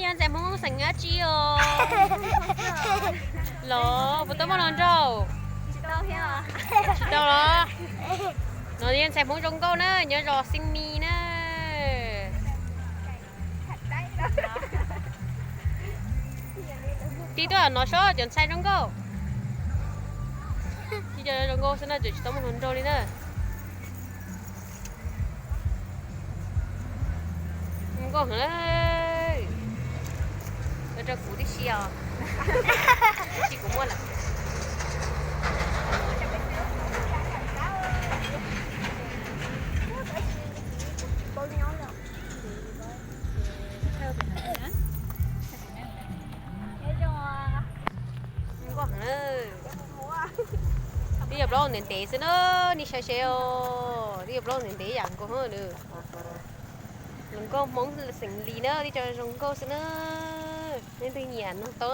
Ntxhais Hmoob xeem dab tsi os? Los puas tau muaj hluas nraug? Tsis tau los? No yog ntxhais Hmoob zoo nkauj na, nyob zos Xeeb Mis na. Tib tuaj no sob cov ntxhais zoo nkauj. Tib co zoo nkauj xwb na, tseem tsis tau muaj hluas nraug li na. Zoo nkauj heev. Los rau kuv tib si os. Tib si kuv muaj lawm. Zoo nkauj heev. Twb yog plaub ntev ntev xwb na, nej saib seb os, twb yog plaub ntev ntev yam nkaus nws. Hluas nkauj Hmoob xeem Lis na, twb yog zoo nkauj xwb na. Nej leej twg nyiam nug tau.